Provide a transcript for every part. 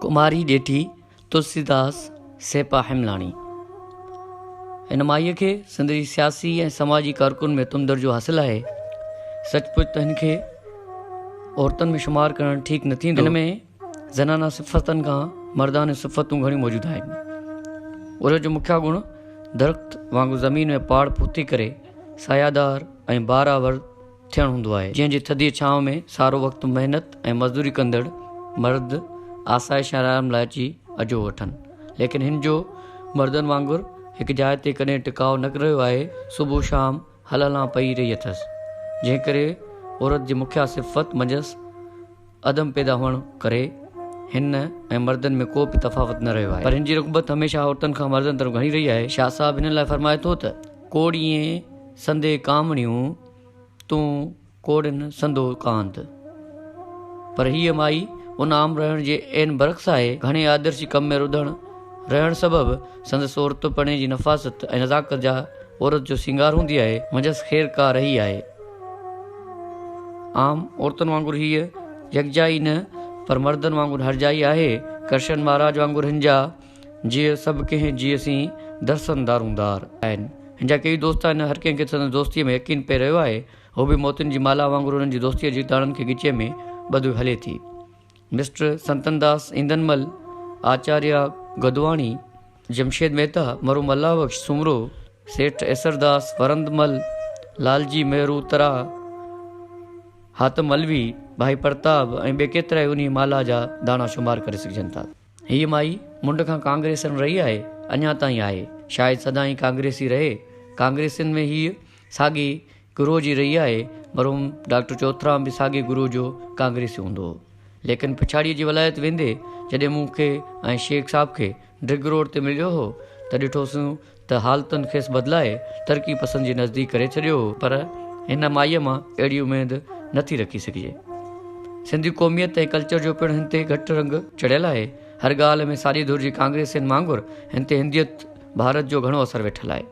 ڪماري ڏيٺي تلسيداس سيپا هيملاڻي. هن مائيء کي سنڌ جي سياسي ۽ سماجي ڪارڪن ۾ اتم درجو حاصل آهي. سچ پچ ته هن کي عورتن ۾ شمار ڪرڻ ٺيڪ نه ٿيندو. هن ۾ زنانه صفتن کان مردانه صفتون گهڻيون موجود آهن. عورت جو مکيه گڻ درخت وانگر زمين ۾ پاڙ پختي ڪري سايادار ۽ بارآور ٿيڻ هوندو آهي، جنهن جي ٿڌيء ڇانو ۾ سارو وقت محنت ۽ مزدوري ڪندڙ مرد آسائش ۽ آرام لاء اچي اجهو وٺن. ليڪن هن جو مردن وانگر هڪ جاء تي ڪڏهن ٽڪاء نه رهيو آهي، صبح شام هل هلان پئي رهي اٿس، جنهن ڪري عورت جي مکيه صفت منجهس عدم پيدا هئڻ ڪري هن ۽ مردن ۾ ڪو به تفاوت نه رهيو آهي. پر هن جي رغبت هميشه عورتن کان مردن طرف گهڻي رهي آهي. شاهه صاحب هن لاء فرمائي ٿو ته. ڪوڙيين سندي ڪامڻيون، تون ڪوڙين سندو ڪانڌ. پر هيء مائي ان عام رهڻ جي عين برعڪس آهي. گهڻي آدرشي ڪم ۾ رڌڻ رهڻ سبب سندس عورتپڻي جي نفاست ۽ نزاڪت جا عورت جو سينگار هوندي آهي، منجهس خير ڪا رهي آهي. عام عورتن وانگر هيء يڪجائي نه پر مردن وانگر هرجائي آهي. ڪرشن مهاراج وانگر هن جا جيء سڀ ڪنهن جيء سين درسن دارون دار. آهن. هن جا ڪيئي دوست آهن، هر ڪنهن کي سندس دوستيء ۾ يقين پئي رهيو آهي. هوء به موتين جي مالها وانگر انهن جي دوستيء جي داڻن کي ڳچيء ۾ ٻڌيو هلي ٿي. مسٽر سنتنداس ايندنمل، آچاريا گدواڻي، جمشيد مهتا، مرحوم الله بخش سومرو، سيٺ ايسرداس ورندمل، لالجي مهرو ترا، حاتم علوي، ڀائي پرتاب ۽ ٻيا ڪيترائي انهيء مالها جا داڻا شمار ڪري سگهجن ٿا. هيء مائي منڍ کان ڪانگريسڻ رهي آهي، اڃا تائين آهي. شايد سدائين ڪانگريسي رهي. ڪانگريسين ۾ هيء ساڳي گروهه جي رهي آهي. مرحوم ڊاڪٽر چوئٿرام به ساڳئي گروهه جو ڪانگريسي هوندو هو. ليڪن پڇاڙيء جي ولايت ويندي جڏهن مون کي ۽ شيخ صاحب کي ڊرگ روڊ تي مليو هو ته ڏٺوسون ته حالتن کيس بدلائي ترقي پسند جي نزديڪ ڪري ڇڏيو هو. پر هن مائيء مان اهڙي اميد نه ٿي رکي سگهجي. سنڌي قوميت ۽ ڪلچر جو پڻ هن تي گهٽ رنگ چڙهيل آهي. هر ڳالهه ۾ ساڄي ڌر جي ڪانگريسين وانگر هن تي هنديت ڀارت جو گهڻو اثر ويٺل آهي.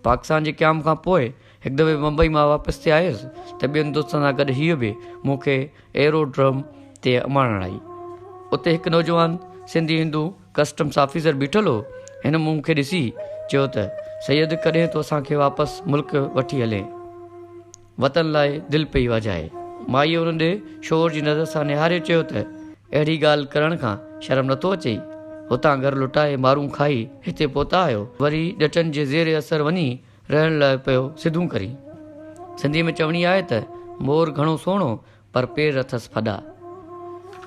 پاڪستان جي قيام کان پوء هڪ دفعي بمبئي مان واپس ٿي آيس ته ٻين دوستن سان گڏ هيء به مون کي ايروڊرم تي اماڻڻ آئي. اتي هڪ نوجوان سنڌي هندو ڪسٽمس آفيسر بيٺل هو. هن مون کي ڏسي چيو ته، سيد ڪڏهن ٿو اسان کي واپس ملڪ وٺي هلين؟ وطن لاء دل پئي واجهائي. مائيء ان ڏي شعور جي نظر سان نهاري چيو ته، اهڙي ڳالهه ڪرڻ کان شرم نٿو اچئي؟ هتان گهر لٽائي مارون کائي هتي پهتا آهيو، وري ڄٽن جي زير اثر وڃي رهڻ لاء پيو سڌون ڪرين. سنڌيء ۾ چوڻي آهي ته، مور گهڻو سهڻو پر پير اٿس ڦڏا.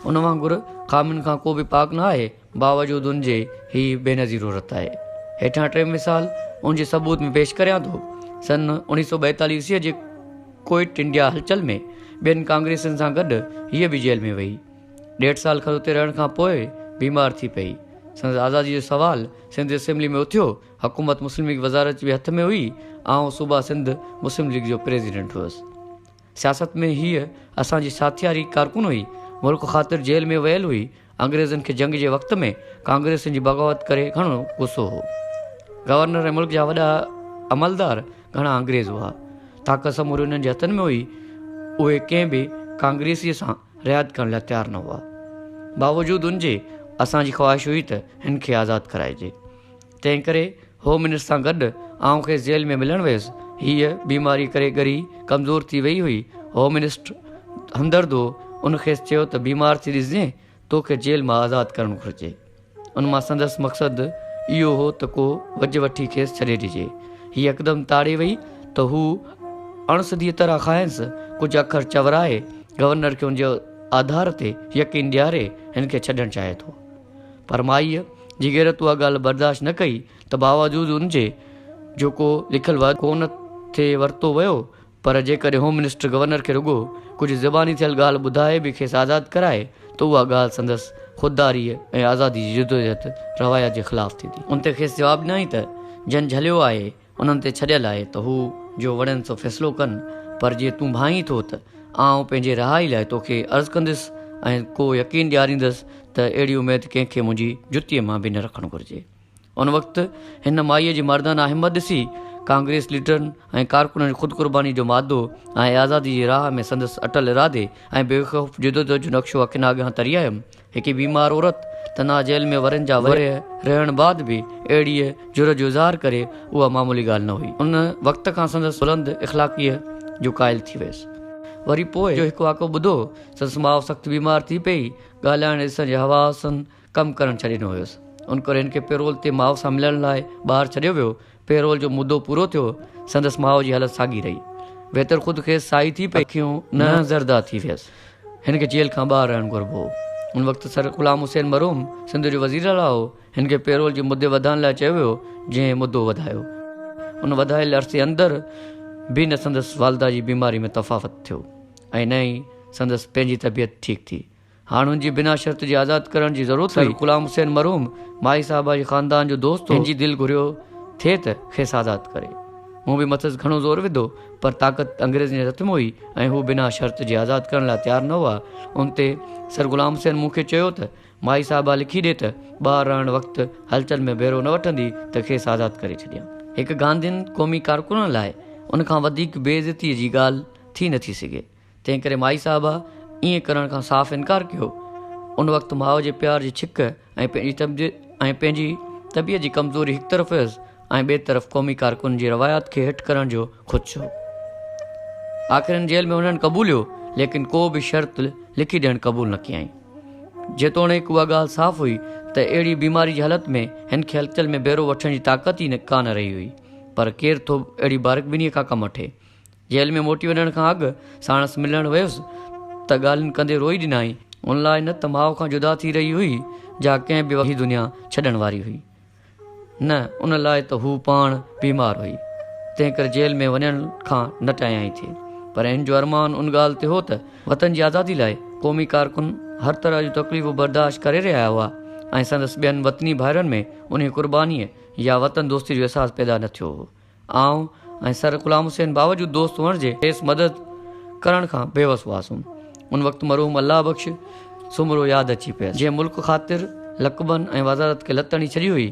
ان وانگر خامين کان ڪو به پاڪ نه آهي، باوجود ان جي هي بينظير عورت آهي. هيٺيان ٽي مثال ان جي ثبوت ۾ پيش ڪريان ٿو. سن 1942 عيسويء جي ڪوئٽ انڊيا هلچل ۾ ٻين ڪانگريسين سان گڏ هيء به جيل ۾ وئي. ڏيڍ سال کن اتي رهڻ کان پوء بيمار ٿي پئي. سندس آزاديء جو سوال سنڌ اسيمبلي ۾ اٿيو. حڪومت مسلم ليگ وزارت جي هٿ ۾ هئي. آئون صوبه سنڌ مسلم ليگ جو پريزيڊنٽ هئس. سياست ۾ هيء اسان جي ساٿياري ڪارڪن هئي. ملڪ خاطر جيل ۾ ويل هئي. انگريزن کي جنگ جي وقت ۾ ڪانگريسين جي بغاوت ڪري گهڻو غصو هو. گورنر ۽ ملڪ جا وڏا عملدار گهڻا انگريز هئا. طاقت سموري انهن جي هٿن ۾ هئي. اهي ڪنهن به ڪانگريسيء سان رعايت ڪرڻ لاء تيار نه هئا. باوجود ان جي اسان جي خواهش هئي ته هن کي آزاد ڪرائجي. تنهن ڪري هوم منسٽر سان گڏ آئون کيس جيل ۾ ملڻ ويس. هيء بيماريء ڪري ڳري ڪمزور ٿي ويئي هئي. هوم منسٽر همدرد هو. ان کيس چيو ته بيمار ٿي ڏسجين، توکي جيل مان آزاد ڪرڻ گهرجي. ان مان سندس مقصد اهو هو ته ڪو وجهه وٺي کيس ڇڏي ڏجي. هيء يڪدم تاڙي وئي ته هو اڻ سڌيء طرح کانئس ڪجهه اکر چورائي گورنر کي ان جي آڌار تي يقين ڏياري هن کي ڇڏڻ چاهي ٿو. پر مائيء جي غيرت اها ڳالهه برداشت نه ڪئي ته باوجود ان جي جو ڪو لکيل وعدو ڪونه ٿي ورتو ويو پر جيڪڏهن هوم منسٽر گورنر کي رڳو ڪجهه زباني ٿيل ڳالهه ٻڌائي به کيس آزاد ڪرائي ته اها ڳالهه سندس خودداريء ۽ آزادي جي جدوجهد روايت جي خلاف ٿيندي. ان تي کيس جواب ڏنائين ته جن جهليو آهي انهن تي ڇڏيل آهي ته هو جو وڻين سو فيصلو ڪن، پر جي تون ڀانئين ٿو ته آئون پنهنجي رهائي لاء توکي عرض ڪندس ۽ ڪو يقين ڏياريندس ته اهڙي اميد ڪنهن کي منهنجي جتيء مان به نه رکڻ گهرجي. ان وقت هن مائيء جي مردانه همت ڏسي، ڪانگريس ليڊرن ۽ ڪارڪنن جي خود قربانيء جو مادو ۽ آزاديء جي راهه ۾ سندس اٽل ارادي ۽ بيخوف جدوجهد جو نقشو اکين اڳيان تري آيم. هڪ بيمار عورت تنها جيل ۾ ورهين جا ورهيه رهڻ بعد به اهڙيء جرئت جو اظهار ڪري، اها معمولي ڳالهه نه هئي. ان وقت کان سندس بلند اخلاقيء جو قائل ٿي ويس. وري پوء جو هڪ واقعو ٻڌو، سندس ماء سخت بيمار ٿي پيئي. ڳالهائڻ ۽ ڏسڻ جي حواسن ڪم ڪرڻ ڇڏي ڏنو هيس. ان ڪري هن کي پيرول تي ماء سان ملڻ لاء ٻاهر ڇڏيو ويو. پيرول جو مدو پورو ٿيو، سندس ماء جي حالت ساڳي رهي. ويتر خود کيس سائي ٿي پئي. اکيون ننهن زردا ٿي ويس. هن کي جيل کان ٻاهر رهڻ گهربو هو. ان وقت سر غلام حسين مرحوم سنڌ جو وزيراعليٰ هو. هن کي پيرول جي مدي وڌائڻ لاء چيو ويو، جنهن مدو وڌايو. ان وڌايل عرصي اندر به نه سندس والده جي بيماري ۾ تفاوت ٿيو ۽ نه ئي سندس پنهنجي طبيعت ٺيڪ ٿي. هاڻ هن جي بنا شرط جي آزاد ڪرڻ جي ضرورت هئي. سر غلام حسين مرحوم مائي صاحبه جي خاندان جو دوست هو. هن جي دل گهريو ٿي ته کيس آزاد ڪري. مون به مٿس گهڻو زور وڌو، پر طاقت انگريزن جي هٿ ۾ هئي ۽ هو بنا شرط جي آزاد ڪرڻ لاء تيار نه هئا. ان تي سر غلام حسين مون کي چيو ته مائي صاحبه لکي ڏي ته ٻاهر رهڻ وقت هلچل ۾ بهرو نه وٺندي ته کيس آزاد ڪري ڇڏيان. هڪ گانڌين قومي ڪارڪن لاء ان کان وڌيڪ بي عزتيء جي ڳالهه ٿي نٿي سگهي. تنهن ڪري مائي صاحبه ائين ڪرڻ کان صاف انڪار ڪيو. ان وقت ماء جي پيار جي ڇڪ ۽ ۽ پنهنجي طبيعت جي ڪمزوري هڪ طرف هيس ۽ ٻئي طرف قومي ڪارڪن جي روايات کي هيٺ ڪرڻ جو خدشو. آخر هن جيل ۾ وڃڻ قبوليو، ليڪن ڪو به شرط لکي ڏيڻ قبول نه ڪيائين. جيتوڻيڪ اها ڳالهه صاف هئي ته اهڙي بيماري جي حالت ۾ هن کي هلچل ۾ بهرو وٺڻ جي طاقت ئي ڪا نه رهي هئي، پر ڪير ٿو اهڙي بارڪبينيء کان ڪم وٺي. جيل ۾ موٽي وڃڻ کان اڳ ساڻس ملڻ ويس ته ڳالهين ڪندي روئي ڏنائين. ان لاء نه ته ماء کان جدا ٿي رهي هئي، جا ڪنهن به وقت هي دنيا ڇڏڻ واري هئي. نه ان لاء ته هو پاڻ بيمار هئي، تنهن ڪري جيل ۾ وڃڻ کان نٽايائين ٿي. پر هن جو ارمان ان ڳالهه تي هو ته وطن جي آزادي لاء قومي ڪارڪن هر طرح جون تڪليفون برداشت ڪري رهيا هئا ۽ سندس ٻين وطني ڀائرن ۾ انهيء قربانيء يا وطن دوستيء جو احساس پيدا نه ٿيو هو. آئون ۽ سر غلام حسين باوجود دوست هئڻ جي کيس مدد ڪرڻ کان بيوس هئاسون. ان وقت مرحوم الله بخش سومرو ياد اچي پيس، جنهن ملڪ خاطر لقبن ۽ وزارت کي لت هڻي ڇڏي هئي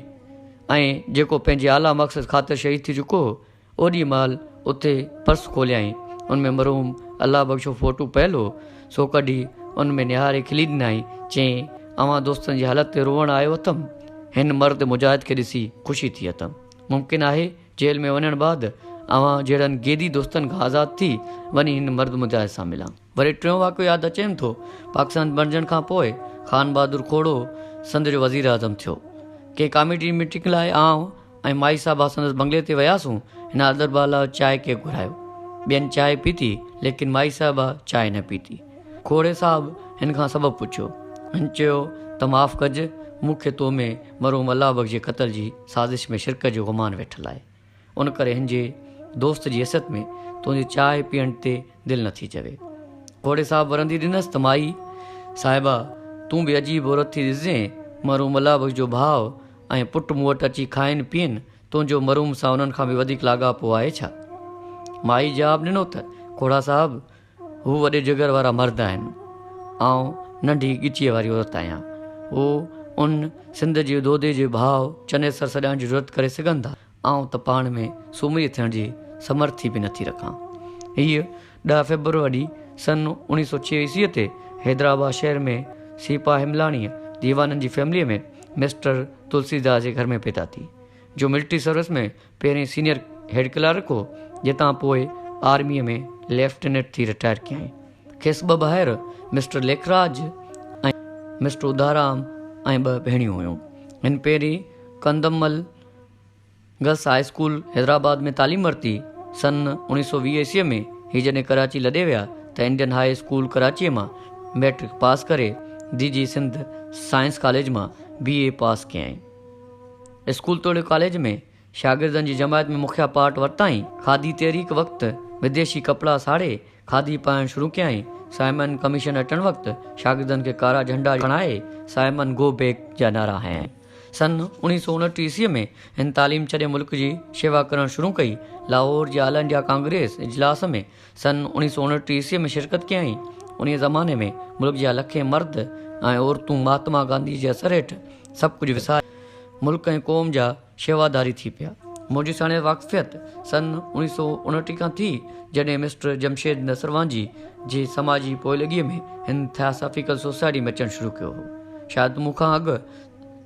۽ جيڪو پنهنجي اعليٰ مقصد خاطر شهيد ٿي چڪو هو. اوڏيء مهل اٿي پرس کوليائين، ان ۾ مرحوم الله بخش جو فوٽو پيل هو، سو ڪڍي ان ۾ نهاري کلي ڏنائين، چيائين، اوهان دوستن جي حالت تي روئڻ آيو اٿم. هن مرد مجاهد کي ڏسي خوشي ٿي اٿم. ممڪن آهي جيل ۾ وڃڻ بعد اوهان جهڙن قيدي دوستن کان آزاد ٿي وڃي هن مرد مجاهد سان ملان. وري ٽيون واقعو ياد اچيم ٿو. پاڪستان بڻجڻ کان پوء خان بهادر کوڙو سنڌ جو وزيراعظم ٿيو. ڪنهن ڪاميٽي جي ميٽنگ لاء آئون ۽ مائي صاحبه سندس بنگلي تي وياسون. هن آدرڀاء لاء چانهه ڪيڪ گهرايو. ٻين چانهه پيتي ليڪن مائي صاحبه چانهه نه پيتي. کوڙي صاحب هن کان سبب پڇيو. هن چيو ته معاف ڪج مون کي تو ۾ مرحوم الله بخش جي قتل جي سازش ۾ شرڪت جو گمان ويٺل آهي. ان ڪري هن جي دوست جي حيثيت ۾ تنهنجي چانهه پيئڻ تي دل نٿي چوي. کوڙي صاحب ورندي ڏنس ته مائي صاحبه تون به عجيب عورت ٿي ڏسجين. مرحوم الله بخش جو ڀاء ۽ پٽ مون وٽ اچي کائين پيئن، تنهنجو مرحوم سان انهن کان به وڌيڪ لاڳاپو آهي ڇا؟ مائي جواب ڏنو ته کوڙا صاحب هو وڏي جگر وارا مرد آهن. آئون ننڍي ڳچيء واري عورت آهيان. هو ان سنڌ جي دودي جي ڀاء چنيسر سڏائڻ جي جرئت ڪري سگهن ٿا. آئون ته پاڻ ۾ سومري ٿيڻ جي سمرٿي به نٿي رکان. هيء ڏهه فيبروري سن اوڻيهه سؤ ڇهه عيسويء تي حيدرآباد شهر ۾ سيپا هيملاڻيء ديوانن جي فيمليء ۾ مسٽر تلسيداس جي گهر ۾ پيدا ٿي. جو ملٽري سروس ۾ پهرين سينيئر هيڊ ڪلارڪ هو، جتان پوء آرميء ۾ ليفٽيننٽ ٿي رٽائر ڪيائين. کيس ٻه ڀائر مسٽر ليکراج ۽ مسٽر اڌارام ۽ ٻه ڀيڻيون هيون. هن پهرين Kandmal girls high school Hyderabad ۾ تعليم ورتي. سن 1920 عيسويء ۾ هي جڏهن ڪراچي لڏي ويا ته انڊين هاء اسڪول ڪراچيء مان مئٽرڪ پاس ڪري D J Sindh science college مان بي اي پاس ڪيائين. اسڪول توڙي ڪاليج ۾ شاگردن جي جماعت ۾ مکيه پارٽ ورتائين. کاڌي تحريڪ وقت وديشي ڪپڙا ساڙي کاڌي پائڻ شروع ڪيائين. سائمن ڪميشن اچڻ وقت شاگردن کي ڪارا جهنڊا کڻائي سائمن گو بيڪ جا نعرا هنيائين. سن 1929 عيسويء ۾ هن تعليم ڇڏي ملڪ جي شيوا ڪرڻ شروع ڪئي. لاهور جي آل انڊيا ڪانگريس اجلاس ۾ سن 1929 عيسويء ۾ شرڪت ڪيائين. انهيء زماني ۾ ملڪ جا لکين مرد ۽ عورتون مهاتما گانڌي جي اثر هيٺ سڀ ڪجهه وساري ملڪ ۽ قوم جا شيواداري ٿي پيا. منهنجي ساڻس واقفيت سن 1959 کان ٿي، جڏهن مسٽر جمشيد نسروانجي جي سماجي پوئلڳيء ۾ هن ٿياسافيڪل سوسائٽي ۾ اچڻ شروع ڪيو هو. شايد مون کان اڳ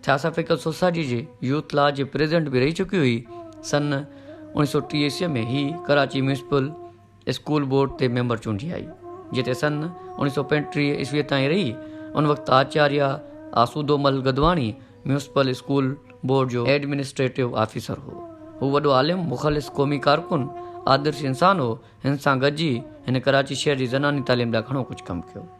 ٿياسافيڪل سوسائٽي جي يوٿ لا جي پريزيڊنٽ به رهي چڪي هئي. سن 1930 عيسويء ۾ هي ڪراچي ميونسپل اسڪول بورڊ تي ميمبر چونڊجي آئي، جتي سن 1935 عيسويء تائين رهي. ان وقت Acharya Asudomal Gidwani municipal school board جو ايڊمنسٽريٽو آفيسر هو. هو وڏو عالم، مخلص قومي ڪارڪن، آدرشي انسان هو. هن سان گڏجي هن ڪراچي شهر جي زناني تعليم لاء گهڻو ڪجهه ڪم ڪيو.